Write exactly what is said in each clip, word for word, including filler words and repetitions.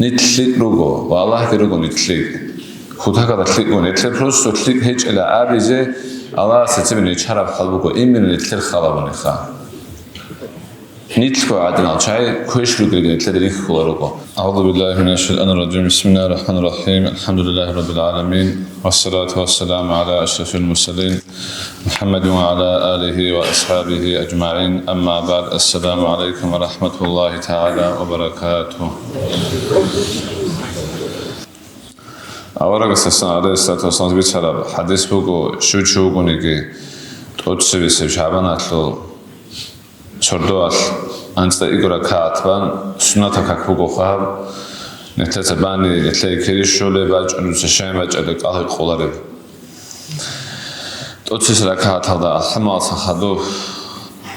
Нилъ лъикӀ руго ва Аллагьги руго нилъ лъикӀ. Кутакалда лъикӀ буго, нилъер просто лъикӀ гьечӀила абизе Аллагьас цебе нечараб хӀал буго, именно нилъер халабунеха. Нилъго гӀадинал чагӀи квеш ругелги нилъеда рихьула руго. أعوذ بالله من الشيطان الرجيم. بسم الله الرحمن الرحيم. الحمد لله رب العالمين. والصلاة والسلام على أشرف المرسلين محمد وعلى آله وأصحابه أجمعين. أما بعد. السلام عليكم ورحمة الله تعالى وبركاته. Аварагас гьасан, гӀалайгьиссалату вассалам, бицараб хӀадис буго, щив чи вугониги, тӀоцебесеб шагӀбаналъул сордоялъ анцӀила кӀиго ракагӀат бан, суннатаб как бугоха гьаб, нилъеца бани, нилъее кири щолеб бачӀун, дуца щай бачӀараб кӀал гьекъолареб. ТӀоцебесеб ракагӀаталда алхӀамалдаса хадуб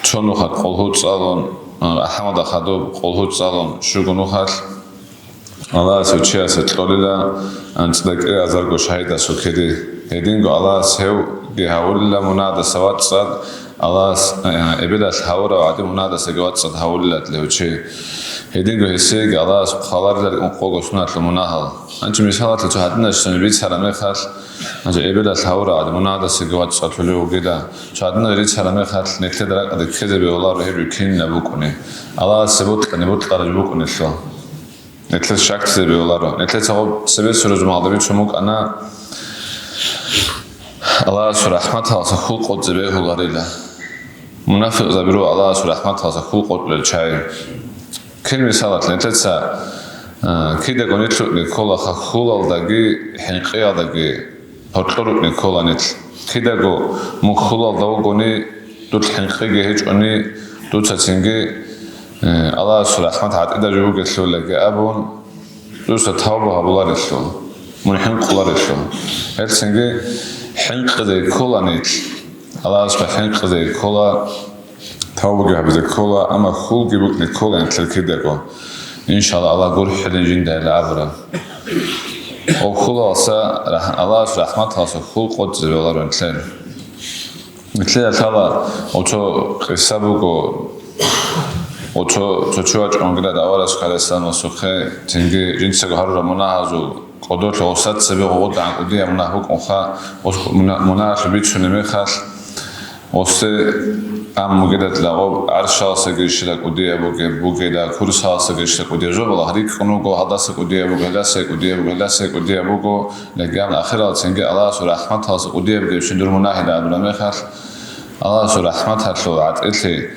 цо нухалъ къулгьу цӀалун, алхӀамалда хадуб къулгьу цӀалун щуго нухалъ, Аллагьас гьев чиясе кьолила анцӀила кӀиразарго шагьидасул кири. Гьединго Аллагьас гьевги гьавулила мунагьалдаса вацӀцӀад, Аллагьас, э, эбелалъ гьавурав гӀадин мунагьалдасаги вацӀцӀад гьавулила гьев чи. Гьединго гьесиеги Аллагьас хъваларила рекӀун къого суннаталъул мунагьал. Гьанже мисалалъе цо гьадинаб щвезе бицараб мехалъ, гьанже эбелалъ гьавурав гӀадин мунагьалдасаги вацӀцӀалъулев вугила. Цо гьадинаб бицараб мехалъ нилъеда ракӀалде ккезе бегьуларо гьеб кинилаб букӀунеб. Аллагьасе бокьани бокьараб букӀунелъул. Нилъер щаклъизе бегьуларо. Нилъеца гъоб цебесеб рузмалда бицун букӀана, Аллагьасул рахӀматалдаса хьул къотӀизе бегьуларила. Мунафикъзаби руго Аллагьасул рахӀматалдаса хьул къотӀулел чагӀи. Кин мисалалъ, нилъеца, а, кидаго нилъ рукӀине ккола хьулалдаги хӀинкъиялдаги гьоркьор рукӀине ккола нилъ. Кидаго мун хьулалда вугони, дур хӀинкъиги гьечӀони, дуца цинги, э, Аллагьасул рахӀмат гӀатӀида жо бугелъулаги абун, дуца тавба гьабуларелъул, мун хӀинкъуларелъул. Гьелцинги хӀинкъизе ккола нилъ. Аллагьасда хӀинкъизе ккола, тавбаги гьабизе ккола, амма хьулги букӀине ккола нилъер кидаго. Иншалла, Аллагь гурхӀилин жиндайила абураб. Гьеб хьулалдаса рахӀ-, Аллагьасул рахӀматалдаса хьул къотӀизе бегьуларо нилъер. Нилъеда лъала, оцо къиса буго, оцо цо чи вачӀун вугилан аварагасухъе, гӀалайгьиссаламасухъе, цинги жинцаго гьарураб мунагьазул кӀодолъи гъосда цебе гъодагӀан кӀудияб мунагь букӀунха, гъос муна-, мунагьалъул бицунеб мехалъ, гъосде ан бугила гъоб гӀаршалдасаги щибаб кӀудияб бугеб, бугила, курсалдасаги щибаб кӀудияб, зобалахъ рикӀкӀун вуго, гьалдаса кӀудияб буго, гьелдаса кӀудияб буго, гьелдаса кӀудияб буго, легиян ахирал цинги Аллагьасул рахӀматалдаса кӀудияб бугебщин дур мунагьила абураб мехалъ, Аллагьасул рахӀматалъул гӀатӀилъи,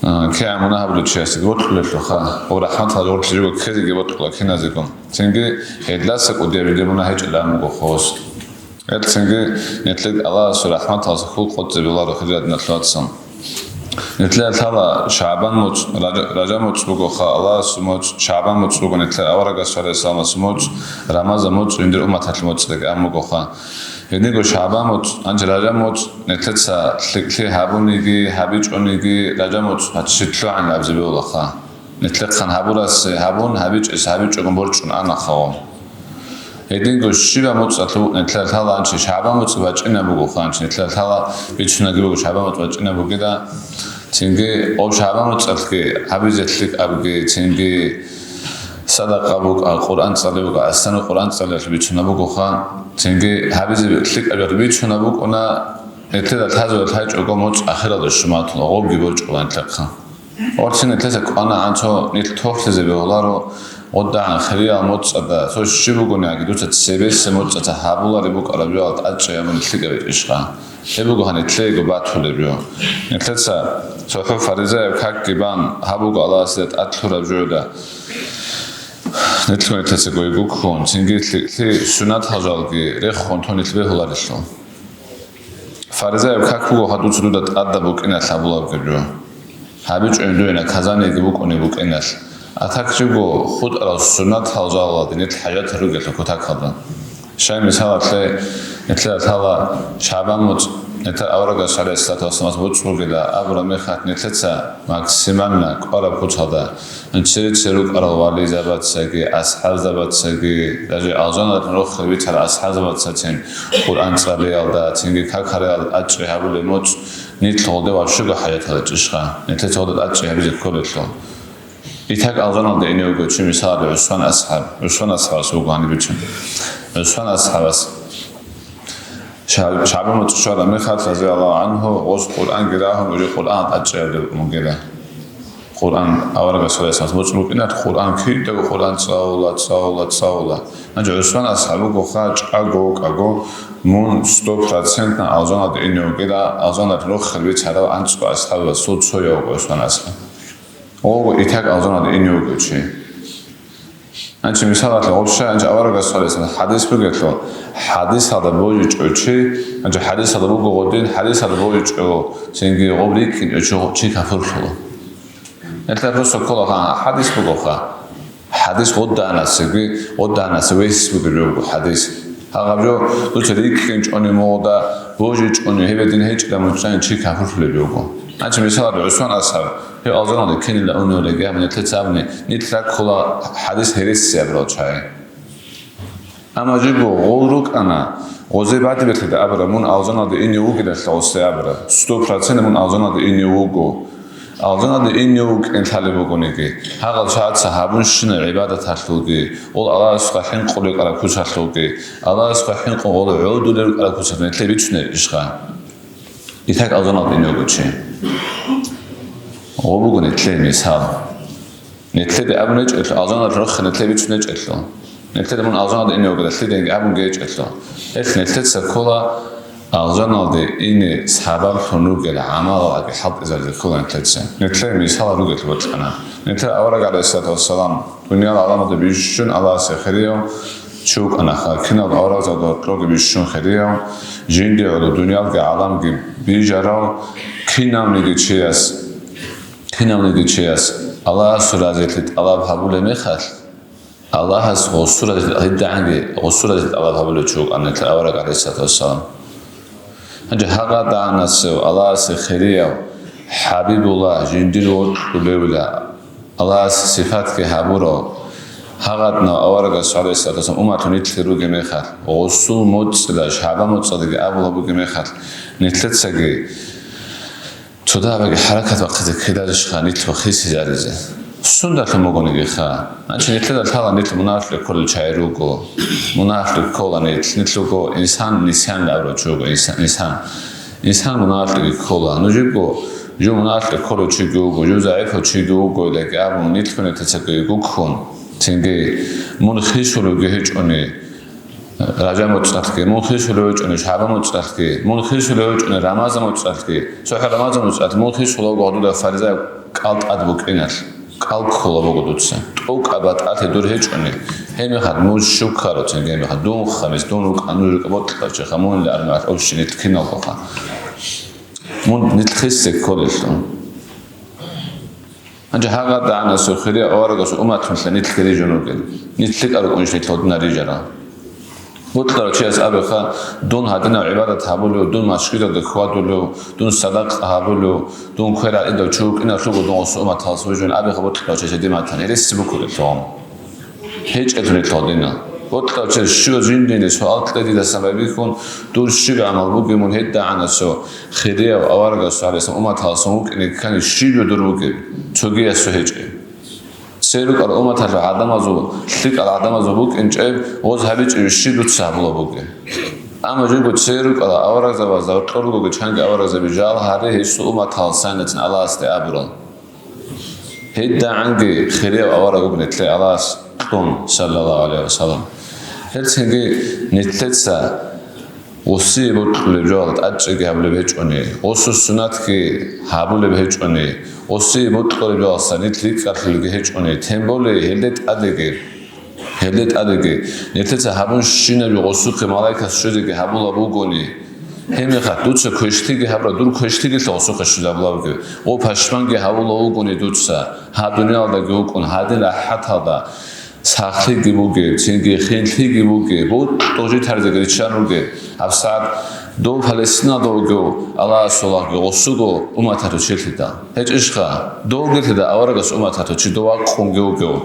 а, кигӀан мунагь гьабулев чиясеги бокьулелъулха, ва рахӀматалда гъорлъ жо ккезеги бокьула киназего. Цинги гьелдаса кӀудияб жиндир мунагь гьечӀилан буго хос. Гьелцинги нилъеда Аллагьасул рахӀматалдаса хьул къотӀизе бегьуларо, хириял диналъул вацал. Нилъеда лъала ШагӀбан моцӀ, Ража-, Ражаб моцӀ бугоха, Аллагьасул моцӀ, ШагӀбан моцӀ буго нилъер аварагасул, гӀалайгьиссаламасул моцӀ, Рамазан моцӀ жиндир умматалъе моцӀидаги ан бугоха. Гьединго ШагӀбан моцӀ, гьанже Ражаб моцӀ нилъеца лъикӀлъи гьабуниги, гьабичӀониги, Ражаб моцӀ гьачи лъугӀанин абизе бегьулаха. Нилъехъан гьабурасе гьабун, гьабичӀесе гьабичӀого борчӀун анаха гъо. Гьединго щибаб моцӀалъ нилъеда лъала гьанже ШагӀбан моцӀ бачӀинаб бугоха, гьанже нилъеда лъала бицунаги буго ШагӀбан моцӀ бачӀинаб бугила. Цинги гъоб ШагӀбан моцӀалъги гьабизе лъикӀабги, цинги садакъа букӀа, Къуръан цӀалеб букӀа, асана Къуръан цӀалиялъ бицунаб бугоха. Цинги гьабизе лъикӀаб бицунаб букӀуна, нилъеда лъазабе лъачӀого моцӀ ахиралда щуматула, гъобги борчӀула нилъехъан. Гъорцин нилъеца кӀванагӀан цо нилъ тохлъизе бегьуларо, гъодагӀан хириял моцӀада, цо щиб бугониги дуца цебесеб моцӀаца гьабулареб букӀараб жоялда тӀадчӀей абун лъикӀаб гьечӀищха? Гьеб буго гьаниб нилъеего батулеб жо. Нилъеца цохӀо фаризаяб какги бан, гьаб буго Аллагьасда тӀад лъураб жоялда. Нилъго нилъеца гойгу ккун, цинги лъикӀлъи суннатал жалги рехун тун нилъ бегьуларелъул. Фаризаяб как буго гьадуца дуда тӀадаб букӀиналъ гьабулаб гьеб жо. ГьабичӀони дуе наказаниеги букӀунеб букӀиналъ. А так жибго хутӀарал суннатал жалалде нилъ хӀажат ругелъул кутакалда. Щай мисалалъе, нилъеда лъала ШагӀбан моцӀ, нилъер аварагас, гӀалайгьиссалату вассаламас, моцӀ бугила абураб мехалъ нилъеца максимально кӀвараб куцалда, цере-цере рукӀарал вализабацаги, асхӀабзабацаги, даже алжаналъун рохел бицарал асхӀабзабацацин Къуръан цӀалиялда, цинги как гьариялда тӀадчӀей гьабулеб моцӀ нилъ гъолде ващуго хӀажатал гьечӀищха, нилъеца гъолда тӀадчӀей гьабизе кколелъул. Итак, алжаналде ине вуго чи, мисалалда, ГӀусман асхӀаб. ГӀусман асхӀабас вуго гьаниб бицун. ГӀусман асхӀабас Шагь-, ШагӀбан муцӀ чвараб мехалъ, разияллагьу гӀанху, гъос Къуръанги рагьун, уже Къуръан тӀадчӀей абулеб бугила. Къуръан, аварагас гьесулъ муцӀ букӀиналъ, Къуръан кидаго Къуръан цӀалула, цӀалула, цӀалула. Гьанже ГӀусман асхӀаб вугоха, чӀаго вукӀаго, мун сто процентно алжаналде ине вугила, алжаналъ рохел бицарал анцӀго асхӀабасул цояв вуго ГӀусман асхӀаб. Гъого итак алжаналде ине вуго чи. Гьанчи мисалалъе, гъоб щай гьанчи аварагас хъвалесалъ хӀадис бугелъул, хӀадисалда божичӀо чи, гьанчи хӀадисалда буго гъодин, хӀадисалда божичӀо, цинги гъоб рикӀкӀинчӀо чи, чи капурлъула. Гьелъа просто ккола, гьа, хӀадис бугоха. ХӀадис гъодагьанасеги, гъодагьанасе вес бугеб буго хӀадис. Гьагъаб жо дуца рикӀкӀинчӀони мугъда, божичӀони, гьеб гьедин гьечӀила муцӀан чи капурлъулеб буго. Гьанчи мисалалда ГӀусман асхӀаб, гьев алжаналде кинила уневлъи абуни, нилъеца абуни, нилъ раккула хӀадис гьересияб рал чагӀи. Амма жибго гъол рукӀана, гъозе бадибелъида абура, мун алжаналде ине вугилалъа гъосде абура, сто процент мун алжаналде ине вуго. Алжаналде ине вукӀин лъалеб бугониги, гьагъал чагӀаца гьабунщина гӀибадаталъулги, гъол Аллагьасухъа хӀинкъулеб кӀара куцалъулги, Аллагьасухъа хӀинкъун гъол гӀодулел кӀара куцалъ нилъе бицунеб ишха? Итак алжаналде ине вуго чи. Гъо буго нилъее мисал. Нилъеде абун гьечӀелъул, алжаналъ рохе нилъе бицун гьечӀелъул. Нилъеде мун алжаналде ине вугила лъиденги абунги гьечӀелъул. Гьелъ нилъеца ккола алжаналде ине сабаблъун ругел гӀамалалги хӀалтӀизаризе ккола нилъеца. Нилъее мисалал ругелъ бокьана. Нилъер авараг, гӀалайгьиссалату вассалам, дуниял гӀаламалда бищун Аллагьасе хирияв чи вукӀанаха, кинал аварагзабазда гьоркьоги бищун хирияв, жинди гӀоло дуниялги гӀаламги бижарав, кинавниги чияс, кинавниги чияс Аллагьасул разилъи тӀалаб гьабулеб мехалъ, Аллагьас гъосул рази-, гьедигӀанги гъосул разилъи тӀалаб гьабулев чи вукӀана нилъер авараг, гӀалайгьиссалату вассалам. Гьанже гьагъадагӀанасев Аллагьасе хирияв, ХӀабибулла, жиндир вокьулевила, Аллагьас сипатги гьабурав, гьагъадинав аварагас, гӀалайгьиссалату вассалам, умматун нилъги ругеб мехалъ, гъосул моцӀила, ШагӀбан моцӀалдаги абулеб бугеб мехалъ, нилъецаги цо дагьабаги хӀаракат бахъизе ккеларищха нилъго хисизаризе? Сундалъун бугонигиха? Гьанчи нилъеда лъала нилъ мунагьалъе кколел чагӀи руго. Мунагьалъе ккола нилъ, нилъ руго инсан, нисянли абурав чи вуго, инсан, инсан. Инсан мунагьалъеги ккола. Нужего жо мунагьалъе кколев чиги вуго, жо загӀипав чиги вуго, илаги абун, нилъго нилъецаги гуккун. Цинги мун хисулевги гьечӀони, Ражаб моцӀалъги, мун хисулев гьечӀони, ШагӀбан моцӀалъги, мун хисулев гьечӀони, Рамазан моцӀалъги, цохӀо Рамазан моцӀалъ мун хисулев гьадуда фаризаяб кӀал тӀад букӀиналъ, кӀал ккола буго дуца. ТӀокӀаб батӀалъи дур гьечӀони, гьебмехалъ нуж щуккаро цинги, гьебмехалъ дун хамис, дун рукӀа, нуж рукӀа бокьарав чи, хамунли армалъ общини киналгоха. Мун нилъ хиссе кколелъул. Гьанже гьагъадагӀанасул хирияв аварагасул умматунлъа нилъ хирижун ругел. Нилъ лъикӀал рукӀунищ нилъ гьодинал рижарал? Бокьарав чияс абеха, дун гьадинав гӀибадат гьабулев, дун машгидалда хьвадулев, дун садакъа гьабулев, дун квер гӀадидав чи вукӀиналъуго дун гъосул умматалъ вижун абеха бокьарав чияс гьедин батани, гьереси букӀулелъул. ГьечӀелъул гьединал. Бокьарав чияс щивав жиндиеги суал кьедидасан байбихьун, дур щиб гӀамал бугеб мун гьедигӀанасул хирияв аварагасул гӀалайгьиссалам умматалъун вукӀине ккани щиб дур бугеб, цогиясул гьечӀеб? Церукъал умматалъул гӀадамазул, лъикӀал гӀадамазул букӀинчӀеб, гъоз гьабичӀеб щиб дуца гьабулеб бугеб? Амма жинго церукъала аварагзабазда гьоркьор ругоги чанги аварагзаби жал гьаре гьесул умматалъ сайнацин Аллагьасде абурал. ГьедигӀанги хирияв авараг вуго нилъее Аллагьас кьун, саллаллагьу гӀалайгьи ва саллам. Гьелцинги нилъеца гъосие бокьулеб жоялда тӀадчӀейги гьабулеб гьечӀони, гъосул суннатги гьабулеб гьечӀони, гъосие бокьулеб жоялдаса нилъ рикӀкӀалъулелги гьечӀони, тем более гьелде тӀадеги, Гьелде тӀадеги, нилъеца гьабун щинаб гъосухъе малаикас щвезеги гьабулаб бугони, гьебмехалъ дуца квешлъиги гьабураб, дур квешлъигилъа гъосухъе щвезабулаб бугеб, гъо пашманги гьабулаб бугони дуца, гьаб дуниялдаги вукӀун, гьадин рахӀаталда сахлъиги бугеб, цинги хинлъиги бугеб, бутӀа житарзеги риччан ругеб, гьабсагӀат дов Палестиналда вугев Аллагьасул лагъги гъосуго умматалъул чилъидал. ГьечӀищха, довгилъидал аварагас умматалъул чи дов вакъунги вугев?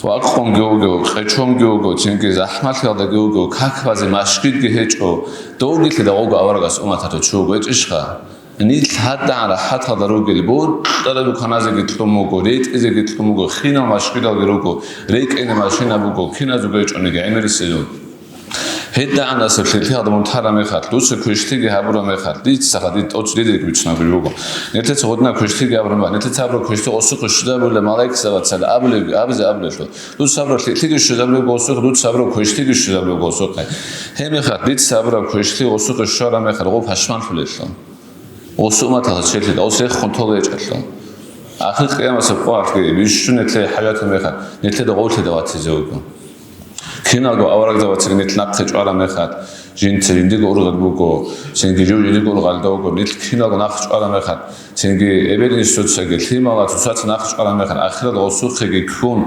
Бакъунги вуго, къечонги вуго, цинги захӀмалъиялдаги вуго, как базе машгидги гьечӀо, довгилъидал гъого аварагас умматалъул чи вуго гьечӀищха? Нилъ гьадагӀан рахӀаталда ругел, бутӀараб буканазеги кьун буго, ретӀизеги кьун буго, хинал машгидалги руго, рекӀине машина буго, киназего гьечӀониги гӀемерисезул. ГьедагӀанасеб лъикӀлъиялда мун тараб мехалъ, дуца квешлъиги гьабураб мехалъ, дица хадид тӀоцӀ ридерги бицунаб буго. Нилъеца гъодна квешлъиги гьабураб мехалъ, нилъеца гьабураб квешлъи гъосухъе щвезабулеб малаикзабацали абулеб, абизе абулелъул. Дуца гьабураб лъикӀлъиги щвезабулеб гъосухъе, дуца гьабураб квешлъиги щвезабулеб гъосухъе. Гьеб мехалъ, дица гьабураб квешлъи гъосухъе щвараб мехалъ, гъов пашманлъулелъул. Гъосу умматалъ черлъидал, гъос рехун толечӀелъул. Ахир къиямасеб къоялъги бищун нилъее хӀажатаб мехалъ, нилъеда гъовлъида ватизе вуго. Киналго аварагзабацаги нилъ нахъе чӀвараб мехалъ, жинца жиндиго ургъел буго, цинги жив жиндиго ургъалда вуго, нилъ киналго нахъ чӀвараб мехалъ, цинги эбел-инсуцаги, лъимала цоцаца нахъ чӀвараб мехалъ, ахирал гъосухъеги ккун,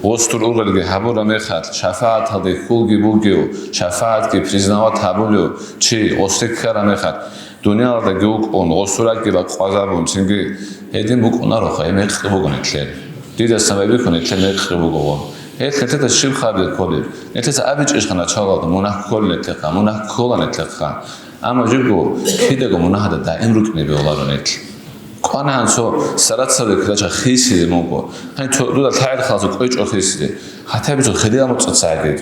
гъос дур ургъелги гьабураб мехалъ, шафагӀаталде хьулги бугев, шафагӀатги признават гьабулев чи гъосде ккараб мехалъ, дуниялалдаги вукӀун, гъосул ракӀги бакъвазабун, цинги гьедин букӀунароха, гьеб мекъи буго нилъер. Дидасан байбихьун, нилъер мекъи буго гъо. Гьелъ нилъеда щиб хабар кколеб? Нилъеца абичӀищха началалда, мунагь кколин нилъехъа, мунагь ккола нилъехъа. Амма жибго кидаго мунагьалда даим рукӀине бегьуларо нилъ. КӀванагӀан цо сарацал векилача хисизе муго. Гьаниб цо дуда лъагӀел халасо кӀвечӀо хисизе. Гьатаби цо хириял муцӀаца гьагир.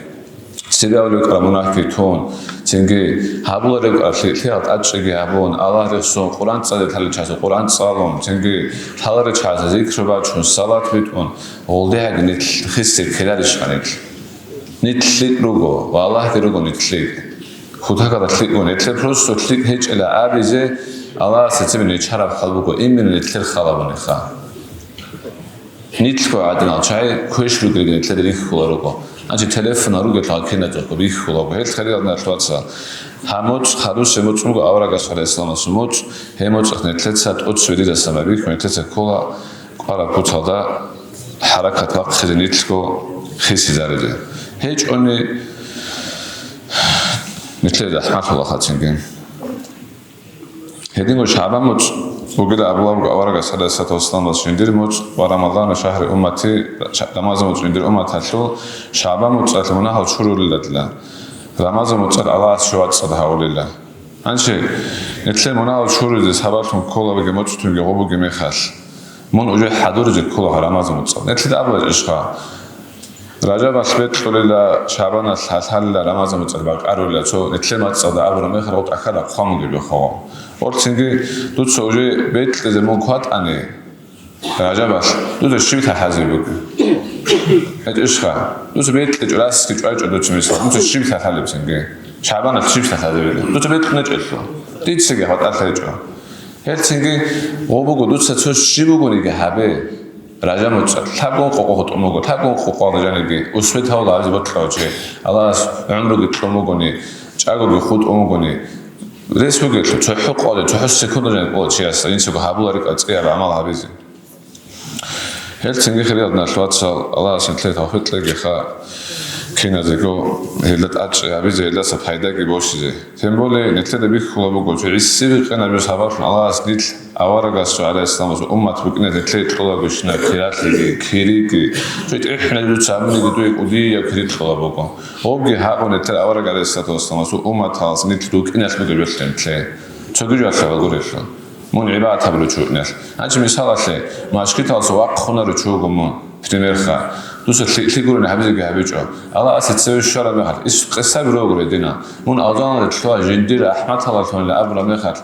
Цебе абулеб кӀара мунагьги тун, цинги гьабулареб кӀара лъи-, лъигӀал тӀадчӀиги гьабун, Аллагь рехсон, Къуръан цӀалеб лъалел часаб Къуръан цӀалун, цинги лъаларел часаб зикру бачун, салат битӀун, гъулдегьаги нилъ хисир ккеларищха нилъ? Нилъ лъикӀ руго ва Аллагьги руго нилъ лъикӀ. Кутакалда лъикӀ буго, нилъер просто лъикӀ гьечӀила абизе Аллагьас цебе нечараб хӀал буго, именно нилъер хал абунеха. Нилъго гӀадинал чагӀи квеш ругелги нилъеда рихьула руго. Гьанже телефонал ругелъул гьакинатухъ рихьула руго. Гьел хириял диналъул вацал. Гьаб моцӀ, хадусеб моцӀ буго аварагас гӀалайгьиссаламасул моцӀ, гьеб моцӀалъ нилъеца тӀоцебе дидасан байбихьун, нилъеца ккола кӀвараб куцалда хӀаракат бахъизе, нилъго хисизаризе. ГьечӀони нилъеда захӀмалъула хацинги. Гьединго шагӀбан моцӀ бугила абулеб буго аварагас гӀалайгьиссалату вассаламас жиндир моцӀ ва Рамазану шагьри уммати, Рамазан моцӀ жиндир умматалъул, шагӀбан моцӀалъ мунагьал чурулелалъ, Рамазан моцӀалъ Аллагьас щивацӀцӀад гьавулела. Гьанже нилъер мунагьал чуризе сабаблъун кколебги моцӀ-тунги гъо бугеб мехалъ, мун уже хӀадуризе ккола Рамазан моцӀалъ. Нилъеда абулеб ишха? Ражабалъ бекьулила, шагӀбаналъ гьалъалила, Рамазан моцӀалъ бакӀарулила, цо нилъер мацӀалда абураб мехалъ гъо тӀахьазда хъван бугеб бехъого. Гъорцинги дуца уже бекьизе мун кватӀани, Ражабалъ, дуда щиб лъалъазе буго? ГьечӀищха? Дуца бекьичӀо, расги чӀвайчӀо дуца мисал. Дуца щиб лъалъалеб цинги? ШагӀбаналъ щиб лъалъазе буго? Дуца бекьунечӀелъул. Дицаги хватӀалъ гьечӀо. Гьелцинги гъо буго, дуца цо щиб бугониги гьабе. Ражаб моцӀалъ лъабгун къокъо хутӀун буго, лъабгун къокъоялда жанибги, успеть гьавула гьабизе бокьарав чи, Аллагьас гӀумруги кьун бугони, чӀагоги хутӀун бугони, рес бугелъул, цохӀо къоялда, цохӀо секунда жаниб кӀола чиясда, инсаго гьабула рикӀкӀад цӀияб гӀамал гьабизе. Гьелцинги хириял диналъул вацал, Аллагьас нилъее тавфикъ кьегиха, киназего гьелда тӀадчӀи гьабизе, гьелдаса пайдаги босизе. Тем более, нилъеда бихьула буго, цо гӀиси бикъинаб жо сабаблъун Аллагьас нилъ аварагасул гӀалайгьиссаламасул уммат букӀиналъ нилъее кьолаго щинаб киралъиги, кириги, цо тӀехӀинаб жо цабуниги дуе кӀудияб кири кьола буго. Гъобги гьабун нилъер авараг гӀалайгьиссалату вассаламасул умматалъ нилъ рукӀиналъ бугеб жолъе нилъее. Цоги жоялъе гьаб гурелъул. Мун гӀибадат гьабулев чи вукӀиналъ. Гьанже мисалалъе, мажгиталъуса вахъунарев чи вуго мун, примерха. Дуца лъи-, лъикӀ гурони гьабизеги гьабичӀо. Аллагьасе цеве щвараб мехалъ, ис къисаби рогуре дина. Мун алжаналде лъугьа жиндир рахӀматалда лъугьанила абураб мехалъ,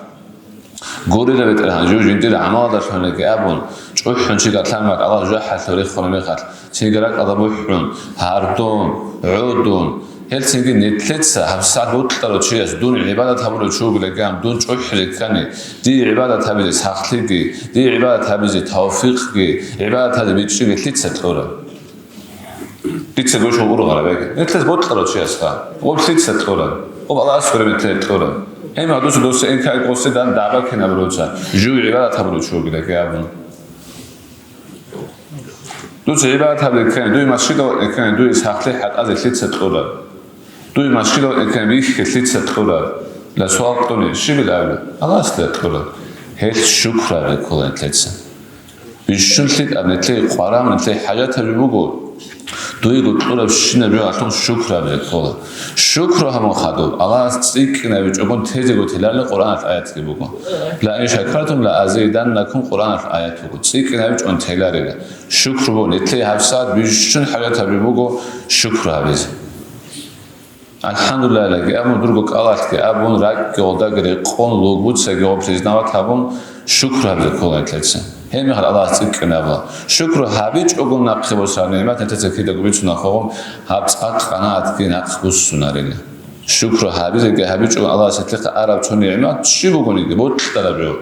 гурила БетӀергьан, жив жиндир гӀамалалда лъугьаниги абун, чӀухӀун чи галъамат Аллагь жужахӀалъув рехуна мехалъ, цинги ракӀалда бухӀун, гьардун, гӀодун, гьелцинги нилъеца гьабсагӀат бокьарав чияс дун гӀибадат гьабулев чи вугилан, дун чӀухӀизе ккани, дие гӀибадат гьабизе сахлъиги, дие гӀибадат гьабизе тавфикъги, гӀибадат гьабизе бичӀчӀиги лъица кьураб? Дица гочун ургъараб гьеги. Нилъеца бокьарав чиясха. Гъоб лъица кьураб? Гъоб Аллагьас гурони нилъее кьураб? Гьеб дуца досда инкай къосидан дагӀба кинаб руца, жив гӀибадат гьабулев чи вугилан абун. Дуца гӀибадат гьабизе ккани, дуе машгидалде ккани, дуе сахлъи хӀатӀазе лъица кьураб? Дуе машгидалде ккани, бихьи лъица кьураб? Ла суал кьуни, щибила абила? Аллагьасда кьураб. Гьелъ шукру гьабизе ккола нилъеца. Бищун лъикӀаб нилъее къваригӀун, нилъее хӀажатаб жо буго. Дуего кьурабщинаб жоялъул шукру гьабизе ккола. Шукру гьабун хадуб, Аллагьас цӀикӀкӀинабичӀогун тезего теларила Къуръаналъ аятги буго. «Ла ин шакартум ла азиданнакум» Къуръаналъ аят буго. ЦӀикӀкӀинабичӀогун теларила. Шукру буго, нилъее гьабсагӀат бищун хӀажат гьаби буго шукру гьабизе. «АлхӀамдулиллагьилаги» абун, дурго кӀалалъги абун, ракӀги гъолдаги рекъон, лугбуцаги гъо признават гьабун, шукру гьабизе ккола нилъеца. Гьеб мехалъ Аллагьас цӀикӀкӀинабула. Шукру гьабичӀого нахъе босараб нигӀмат нилъеца кидаго бицунахъого, гьаб цӀакъ къанагӀатги нахъ буссунарила. Шукру гьабизеги гьабичӀого Аллагьас гьелъухъе араб цо нигӀмат щиб бугониги, бокьараб жо.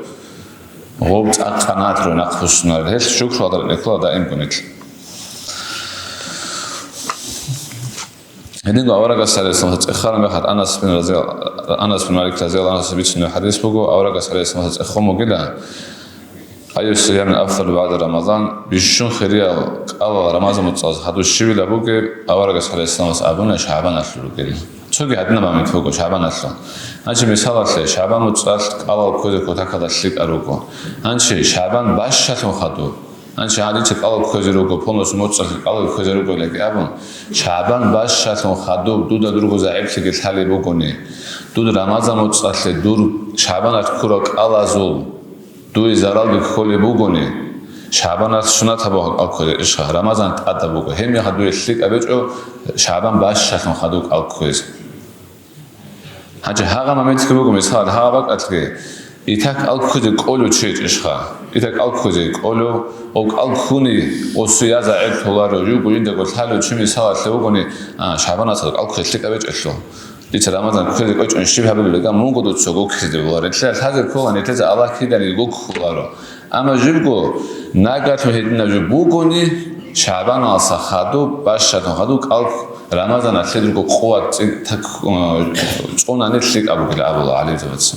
Гъоб цӀакъ къанагӀат рой нахъ буссунарила. Гьелъ шукру гьабизе ккола даимго нилъ. Гьединго аварагас, гӀалайгьиссаламас, цӀехараб мехалъ Анас бин разиял-, Анас бин Малик разияллагьу гӀангьу бицунеб хӀадис буго, аварагас, гӀалайгьиссаламас, цӀехун бугила: «Айю сиямин афдалу багӀда Рамазан», бищун хириял кӀалал Рамазан муцӀаз хадуб щивила бугеб, аварагас, гӀалайгьиссаламас, абуна, ШагӀбаналъул ругел. Цоги гьадинаб момент буго ШагӀбаналъул. Гьанже мисалалъе, ШагӀбан муцӀалъ кӀалал кквезе кутакалда лъикӀаб руго. Гьанже ШагӀбан бащалъун хадуб. Гьанже гьаниб кӀалал кквезе руго, полностью муцӀалъ кӀалал кквезе руго, лаги абун, ШагӀбан бащалъун хадуб дуда дурго загӀиплъиги лъалеб бугони, дур Рамазан муцӀалъе дур ШагӀбаналъ ккурал кӀалазул дуе заралги кколеб бугони, ШагӀбаналъ сунат гьабун кӀал кквезе ишха, Рамазан тӀадаб буго, гьеб мехалъ дуе лъикӀаб гьечӀо ШагӀбан бащалъун хадуб кӀал кквезе. Гьанже гьагъа моментги буго, мисал, гьагъа бакӀалъги, итак кӀал кквезе кӀолев чи гьечӀищха. Итак кӀал кквезе кӀолев, ва кӀал ккуни, ва суяза гӀертоларо, жуго жиндаго лъалев чи, мисалалъе, вугони, а, ШагӀбанасда кӀал кквезе лъикӀаб гьечӀелъул. Дица Рамазан кквезе кӀвечӀун щиб гьабилеб, мунго дуца гуккизе бегьуларо. Нилъеда лъазе ккола, нилъеца Аллагь киданиги гуккуларо. Амма жибго нагагьлъун гьединаб жо бугони, ШагӀбаналдаса хадуб, бащалъун хадуб кӀал Рамазаналъе дурго къуват цӀи-, так-, э, цӀунани лъикӀаб бугила абула гӀалимзабаца.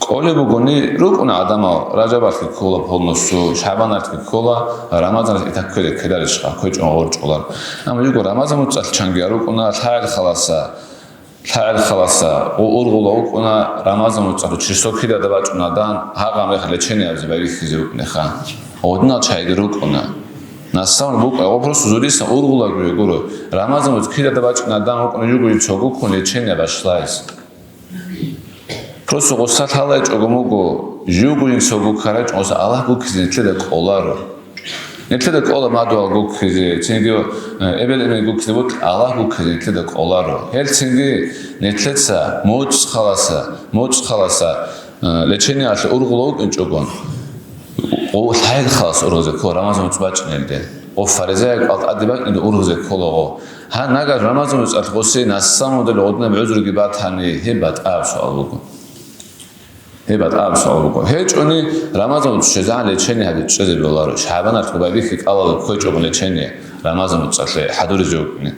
КӀолеб бугони, рукӀуна гӀадамал, Ражабалъги ккола полностью, ШагӀбаналъги ккола, Рамазаналъ итак кквезе ккеларищха, кквечӀого гъоркьулар. Амма жибго Рамазан муцӀалъ чанги рукӀуна, лъагӀел халаса, ЛъагӀел халаса, у-, ургъула вукӀуна Рамазан муцӀалъул число кидаго бачӀунадан, гьагъа мехалъ лечение гьабизе байбихьизе вукӀунеха. Гъодинал чагӀиги рукӀуна. Наслан букӀа, гъо просто зурисан ургъулаго гуро. Рамазан муцӀ кидаго бачӀунадан вукӀуна жугоги цогуккун лечение башлагьизе. Просто гъоса лъалайчӀого муго, жугоги цогуккарачӀого гъоса Аллагь гуккизе нилъеда кӀоларо. Нилъеда кӀола мадугьал гуккизе, цинги, э, эбел-эмен гуккизе, вот Аллагь гуккизе нилъеда кӀоларо. Гьел цинги нилъеца муцӀ халаса, муцӀ халаса, э, лечениялъе ургъула вукӀинчӀого, гъо-, лъагӀел халас ургъизе ккола Рамазан муцӀ бачӀинелде. Гъо фаризаял кӀал тӀаде бакӀинелде ургъизе кколаго. Гьа, нагагь Рамазан муцӀалъ гъосе наслан модел гъодинаб гӀузруги батани, гьеб батӀаб суал буго. Гьеб батӀаб суал буго. ГьечӀони, Рамазан муцӀ щвезегӀан лечение гьабизе чӀезе бегьуларо. ШагӀбаналъ байбихьи кӀалал кквечӀого лечение Рамазан муцӀалъе хӀадуризе вукӀине.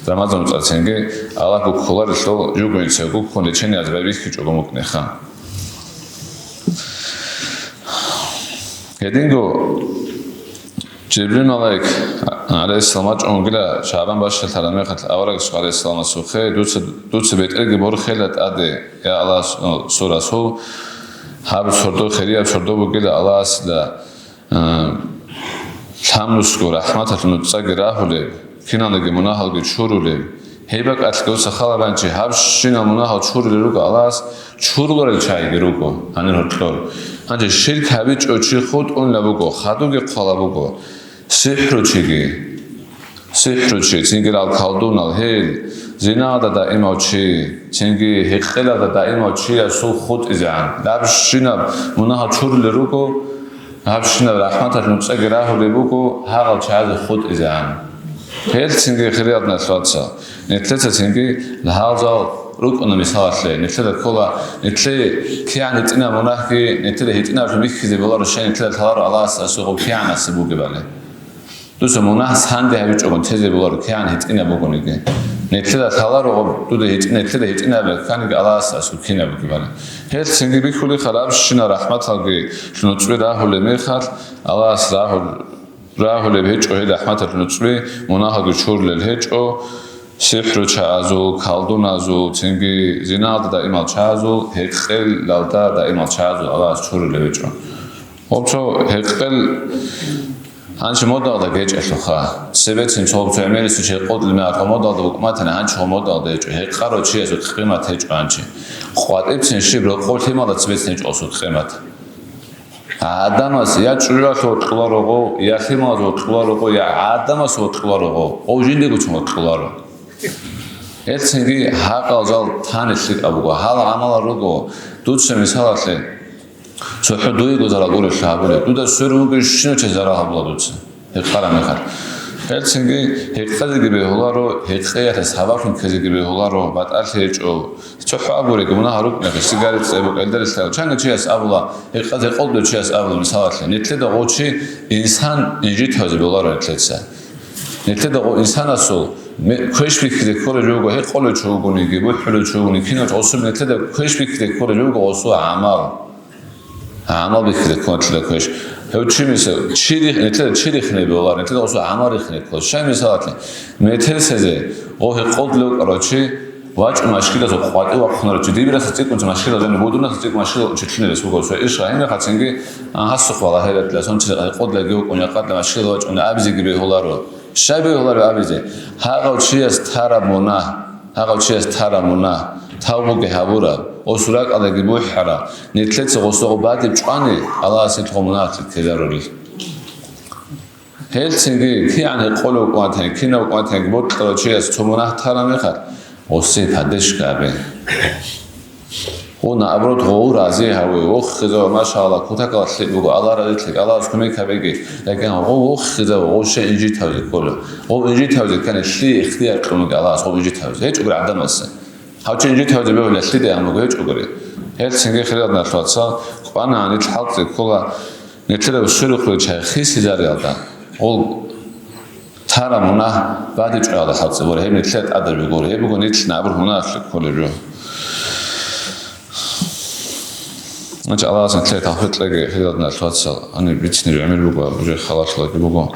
Рамазан муцӀалъ цинги Аллагь гуккуларелъул жугоги цогуккун лечение гьабизе байбихьичӀого вукӀинеха. Гьединго Жибрил малаик, гӀалайгьиссалам, вачӀун вугила, ШагӀбан бащалъараб мехалъ аварагас, гӀалайгьиссаламасухъе, дуца, дуца бетӀерги борхейила тӀаде, я Аллагьасул Расул, гьаб сордо хирияб сордо бугила Аллагьасда, а, лъабнусго рахӀматалъул нуцӀаги рагьулеб, киналниги мунагьалги чурулеб, гьеб бакӀалъ гьев сахалабанчи гьабщинал мунагьал чурулел руго Аллагьас, чуруларел чагӀиги руго гьанир гьоркьор. Гьанже ширк гьабичӀо чи хутӀунла буго, хадуги хъвала буго, сихӀручиги, сихӀручи, цинги рал колдунал, гьел, зиналда даимав чи, цинги гьекъелалда даимав чиясул хутӀизегӀан, гьабщинаб мунагьал чурулел руго, гьабщинаб рахӀматалъ нуцӀаги рагьулеб буго, гьагъал чагӀазе хутӀизегӀан. Гьел цинги хирияб диналъул вацал, нилъеца цинги лагьалзал рукӀуна мисалалъе, нилъеда ккола, нилъее кигӀан гьитӀинаб мунагьги, нилъеда гьитӀинаб бихьизе боларо, щай нилъеда лъаларо Аллагьас асухъ кигӀан асеб бугебали. Дуца мунагь санде гьабичӀого тезе боларо, кигӀан гьитӀинаб бугониги. Нилъеда лъаларо дуда гьитӀина, нилъеда гьитӀинаб кканиги Аллагьас асухъ кинаб бугебали. Гьел цинги бихьулеха гьабщинал рахӀматалги нуцӀби рагьулеб мехалъ, Аллагьас рагьул-, рагьулеб гьечӀо гьел рахӀматалъул нуцӀби, мунагьалги чурулел гьечӀо, сихӀручагӀазул, колдуназул, цинги зиналда даимал чагӀазул, гьекъелалда даимал чагӀазул Аллагьас чурулел гьечӀо. Гьеб цо гьекъел Гьанчи модалда гьечӀелъулха. Цебецин цо, цо гӀемерисев чи гьекъолъ мегӀарго модалда букӀун батани, гьанчи гьев модалда гьечӀо. Гьекъарав чиясул къимат гьечӀо гьанчи. КъватӀибцин щиб рокъов лъималда цебецин гьечӀо гьесул къимат. ГӀадамас я чӀужуялъ вокьуларо гъов, я лъималаз вокьуларо гъов, я гӀадамас вокьуларо гъов. Гъов жиндиегоцин вокьуларо. Гьелцинги гьакъал жал танилъ лъикӀаб буго. Гьал гӀамалал руго. Дуца мисалалъе, цохӀо дуего зарал гурелъул гьабулеб. Дуда сверун вугев щинав чи зарал гьабула дуца. Гьекъараб мехалъ. Гьелцинги гьекъезеги бегьуларо, гьекъеялъе сабаблъун ккезеги бегьуларо, батӀалъи гьечӀо. ЦохӀо абуреги, мунагь рукӀунехъе, сигарет цӀебукӀ, гьелдалъ чанги чияс абула, гьекъезе къолдо чияс абула, мисалалъе, нилъеда гъов чи инсан инжитазе боларо нилъеца. Нилъеда гъов инсанасул ме-, квеш бихьизе кколеб жо буго, гьекъолев чи вугониги, бухӀулев чи вугониги, кинав чи гъосул нилъеда квеш бихьизе кколеб жо буго гъосул гӀамал. ГӀамал бихьизе кколеб нилъеда квеш. Гьев чи мисал, чи рихь-, нилъеда чи рихьине боларо, нилъеда гъосул гӀамал рихьине кколеб. Щай мисалалъе, метер цезе гъов гьекъолъ вукӀарав чи вачӀун машгидазул къватӀив вахъунарав чи, дибираса цӀикӀкӀун машгидал жаниб, будунаса цӀикӀкӀун машгидал чи лъугьинарес вуго. Цо иш гьаниб хъацинги, а, гьасухъ вала гьелатла, сончи гьекъолъ вугев вукӀун, якъалда машгидал вачӀун абизеги бегьуларо. Щай бегьуларо абизе? Гьагъав чияс тараб мунагь, гьагъав чияс тараб мунагь, тавбуги гьабураб, гъосул ракӀалдаги бухӀараб, нилъеца гъосда гъоб бадиб чӀвани, Аллагьас гьелъухъ мунагьалъе ккезарулел. Гьелцинги, кигӀан гьекъолев вукӀун ватани, кинав вукӀун ватани, бокьарав чияс цо мунагь тараб мехалъ, гъосие поддержка гьабе. Гъов, наоборот, гъов рази гьаве, вохизаве, машалла, кутакалда лъикӀ буго, Аллагь разилъеги, Аллагьас кумек гьабеги, лакин гъов вохизаве, гъов щай инжитазе кколев. Гъов инжитазе ккани, лъие ихтияр кьун буго Аллагьас гъов инжитазе. ГьечӀогури гӀадамасе. Гьав чи инжитазе бегьулеб лъиде гьанбуго, гьечӀогури. Гьелцинги, хириял диналъул вацал, кӀвана гьаниб хӀалтӀи ккола, нилъеда сверухъе чай хисизариялда. Гъол Тара мунагь бадиб чӀваялда хӀалтӀи буго, гьеб нилъер тӀадаб буго, гьеб буго нилъ набур мунагьалъе кколеб жо. Гьанже Аллагьас нилъее тавфикъ кьеги, хириял диналъул вацал, гьаниб бицине гӀемер буго, уже халалъулаги буго.